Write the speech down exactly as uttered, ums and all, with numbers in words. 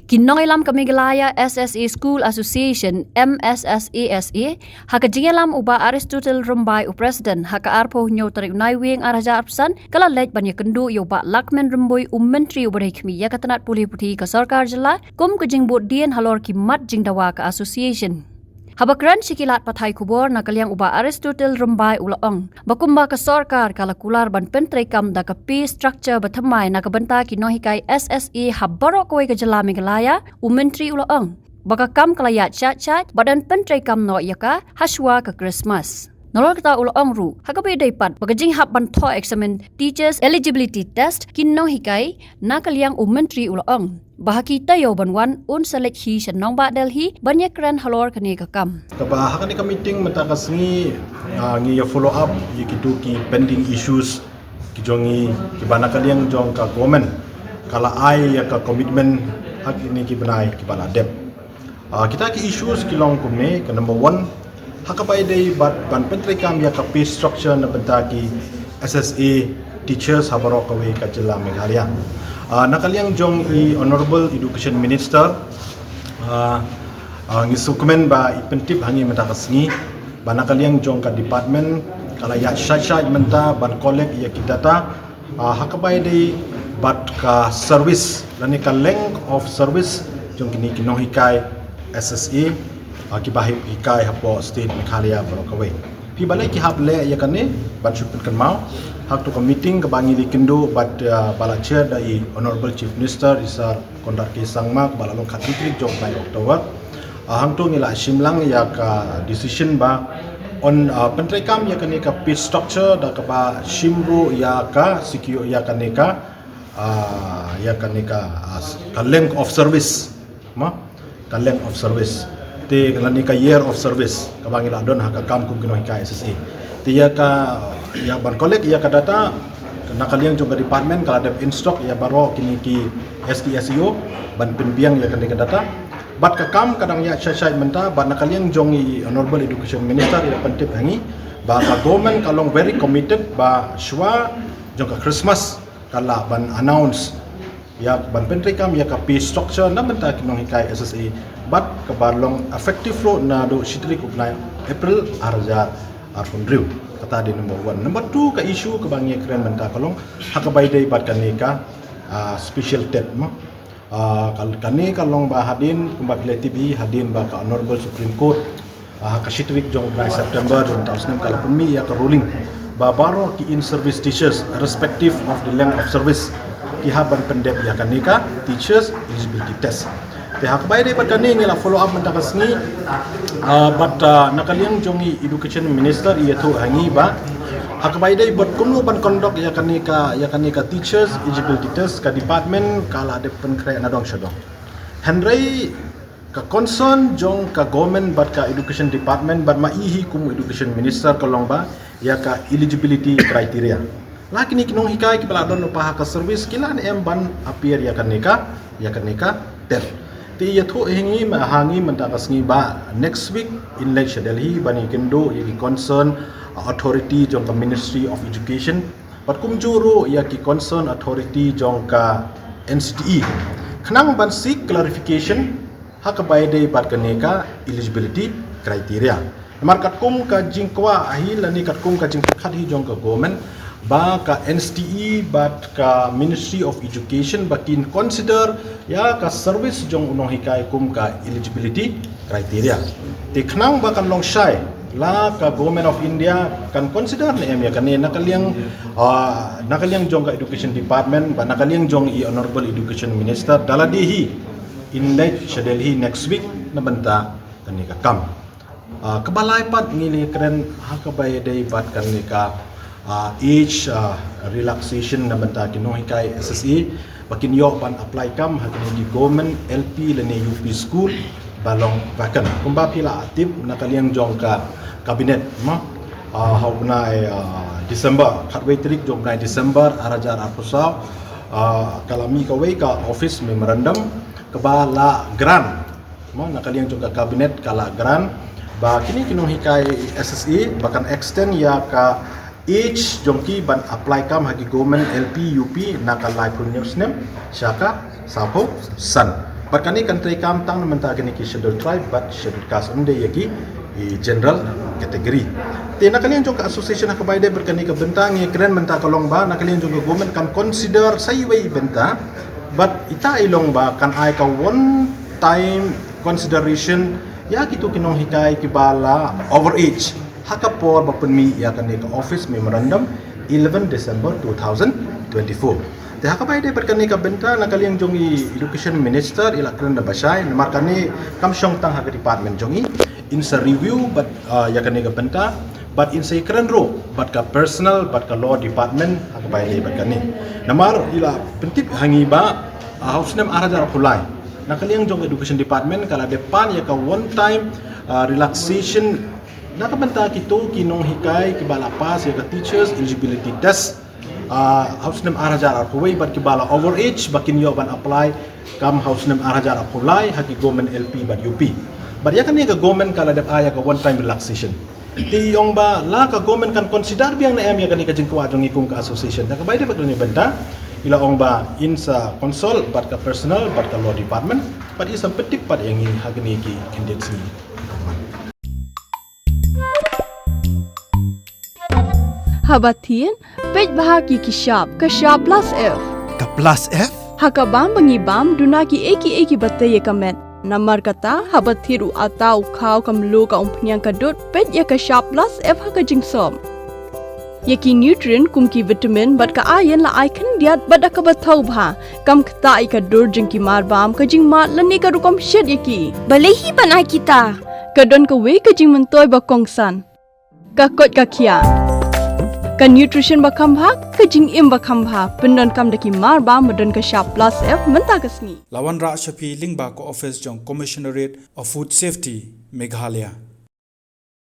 Ki nongïalam ka Meghalaya S S A School Association, M S S A S A, ha ka jingïalam u Bah Aristotle Rymbai u President, ha ka arphew hynñiew tarik u Naiwieng ar hajar arphew san, ka la leit ban ïakynduh ïa u Bah Lahkmen Rymbui u Myntri uba dei khmih ïa ka tnat pule puthi ka sorkar jylla, kum ka jingbud dien halor ki mat jingdawa ka association. Haba kren sha ki lad pathai khubor na ka liang u Bah Aristotle Rymbai u la ong ba kumba ka sorkar ka la kular ban pyntreikam da ka pay structure ba thymmai na ka bynta ki nonghikai S S A ha baroh kawei ka jylla Meghalaya, u Myntri u la ong ba ka kam ka la ïaid shait shait bad yn pyntreikam noh ïa ka hashwa ka Christmas. Nalor kata u la ong ruh, ha kaba ïadei pat ba ka jinghap ban thoh eksamin Teachers Eligibility Test ki nonghikai, na ka liang u Myntri u la ong ba ha ki taïew ban wan un sa leit hi sha nongbah Delhi ban ïakren halor kane ka kam. Kaba ha kane ka meeting mynta ka sngi, ah, ngi ïa follow up ïa kitu ki pending issues ki jong ngi, kiba na ka liang jong ka government ka la ai ïa ka commitment ha kine ki bnai kiba la dep. Ah, kita ki issues ki long kumne, ka number one, ha kaba ïadei bad ban pyntreikam ïa ka pay structure na bynta ki S S A teachers ha baroh kawei ka jylla Meghalaya. Ah, na ka liang jong i Honorable Education Minister, ah, ah, ngi sngewkmen ba i pyntip ha ngi mynta ka sngi ba na ka liang jong ka department ka la ïaid shait shait mynta ban collect ïa ki data, ah, ha kaba ïadei bad ka service lane ka length of service jong kine ki nonghikai S S A, ah, kiba hap hikai hapoh state Meghalaya baroh kawei. Phi balei ki hap leh ïa kane? Ban shu pynkynmaw, ha kato ka meeting kaba ngi la ïakynduh bad, ah, ba la chair da i Honorable Chief Minister, i Sir Conrad K Sangma, ba la long khatar tarik jong u bnai October. Ah, hangto ngi la shim lang ïa ka decision ba yn, ah, pyntreikam ïa kane ka pay structure da kaba shim ruh ïa ka secure ïa kane ka, ah, ïa kane ka, ah, ka length of service. Ma? Ka length of service. Te lane ka year of service kaba ngi la don ha ka kam kum ki nonghikai S S A. Te ïa ka, ïa ban collect ïa ka data, na ka liang jong ka department ka la dep instruct ïa baroh kine ki S D S E O ban pynbiang ïa kane ka data. Bad ka kam ka dang ïaid shait shait mynta, bad na ka liang jong i Honorable Education Minister i la pyntip ha ngi ba ka government ka long very committed ba shwa jong ka Christmas ka lah ban announce ïa ban pyntreikam ïa ka pay structure na bynta ki nonghikai S S A bad kaba long effective ruh naduh shi tarik u bnai April ar hajar arphew hynriew. Kata dei number one. Number two, ka issue kaba ngi kren mynta ka long ha kaba ïadei bad kane ka, ah, special TET mo. Ah, ka, kane ka long ba hadien kumba phi la tip hi, hadien ba ka Honorable Supreme Court, ah, ha ka shi tarik jong u bnai September jong u snem ka la pynmih ïa ka ruling ba baroh ki in-service teachers, irrespective of the length of service, ki hap ban pyndep ïa kane ka Teachers Eligibility Test. Te ha kaba ïadei bad kane ngi la follow up mynta ka sngi, ah, bad, ah, na ka liang jong i Education Minister i ïathuh ha ngi ba ha kaba ïadei bad kumno ban conduct ïa kane ka, ïa kane ka Teachers Eligibility Test, ka department ka la dep pynkhreh na dong sha dong. Hynrei ka concern jong ka government bad ka education department bad ma i hi kum education minister ka long ba ïa ka eligibility criteria. La kine ki nonghikai kiba la don lypa ha ka service ki lah ne em ban appear ïa kane ka, ïa kane ka TET. Te ïathuh ha ngi, ha ngi mynta ka sngi ba next week yn leit sha Delhi ban ïakynduh ïa ki concern authority jong ka Ministry of Education bad kumjuh ruh ïa ki concern authority jong ka N C T E khnang ban seek clarification ha kaba ïadei bad kane ka eligibility criteria. Namar katkum ka jingkwah hi lane katkum ka jingpyrkhat hi jong ka government ba ka N C T E bad ka Ministry of Education ba kin consider ïa ka service jong u nonghikai kum ka eligibility criteria. Te khnang ba kan long shai, la ka Government of India kan consider ne em ïa kane na ka liang, ah, na ka liang jong ka Education Department bad na ka liang jong i Honorable Education Minister da lade hi yn leit sha Delhi next week na bynta kane ka kam. Ah, kaba lai pat ngi la kren ha kaba ïadei bad kane ka, ah, age, ah, relaxation na bynta ki nonghikai S S A ba kin ïoh ban apply kam ha kine ki government L P lane U P school ba long vacant. Kumba phi la tip na ka liang jong ka cabinet mo, ah, ha u bnai, ah, December, khatwei tarik jong u bnai December ar hajar arphew saw, ah, ka la mih kawei ka office memorandum kaba la grant mo, na ka liang jong ka cabinet ka la grant ba kine ki nonghikai S S A ba kan extend ïa ka age jong ki ban apply kam ha ki government L P U P na ka laiphew hynñiew snem sha ka sawphew san. Bad kane kan treikam tang na mynta kine ki scheduled tribe bad scheduled caste, ym dei ïa ki general category. Te na ka liang jong ka association ha kaba ïadei bad kane ka bynta ngi kren mynta ka long ba na ka liang jong ka government kan consider sa iwei i bynta, bad ita i long ba kan ai ka one time consideration ïa kito ki nonghikai kiba la overage ha ka por ba pynmih ïa kane ka office memorandum eleven December two thousand twenty-four. Te ha kaba ïadei bad kane ka bynta na ka liang jong i education minister i la kren da ba shai namar kane kam shong tang ha ka department jong i, in sa review bad ïa kane ka bynta bad in sa ïakren ruh bad ka personnel bad ka law department ha kaba ïadei bad kane. Namar i la pyntip ha ngi ba ha u snem ar hajar arphew lai na ka liang jong education department ka la dep pan ïa ka one time relaxation na ka bynta kito ki nonghikai kiba la pass ïa ka teachers eligibility test ha u snem ar hajar arphew wei bad kiba la overage ba kin ïoh ban apply kam ha u snem ar hajar arphew lai ha ki government L P bad U P. Bad ïa kane ka government ka la dep ai ïa ka one time relaxation. Te i ong ba la ka government kan consider biang ne em ïa kane ka jingkwah jong i kum ka association. Da kaba ïadei bad kane ka bynta i la ong ba in sa consult bad ka personnel bad ka law department bad i sa pyntip pat ïa ngi ha kine ki khyndiat sngi. Haba thied, peit bha ki ki shap, ka shap plus F. Ka plus F? Ha ka bam ba ngi bam duna ki ei ki ei kiba tei ïa ka met. Namar kata haba thied u ata u khaw ka mluh ka umphniang ka dud, peit ïa ka shap plus F ha ka jingsop. Ïa ki nutrient kum ki vitamin bad ka iron la ai khyndiat bad da kaba thaw bha. Kam ktah ïa ka dur jong ki marbam, ka jingmad lane ka rukom shet ïa ki. Balei hi ban ai kita? Ka don kawei ka jingmyntoi ba kongsan. Ka koit ka khiah. Ka nutrition ba kham bha, ka jingim ba kham bha, pyndonkam da ki marbam ba don ka shap plus F mynta ka sngi. La wanrah sha phi lyngba ka office jong Commissionerate of Food Safety, Meghalaya.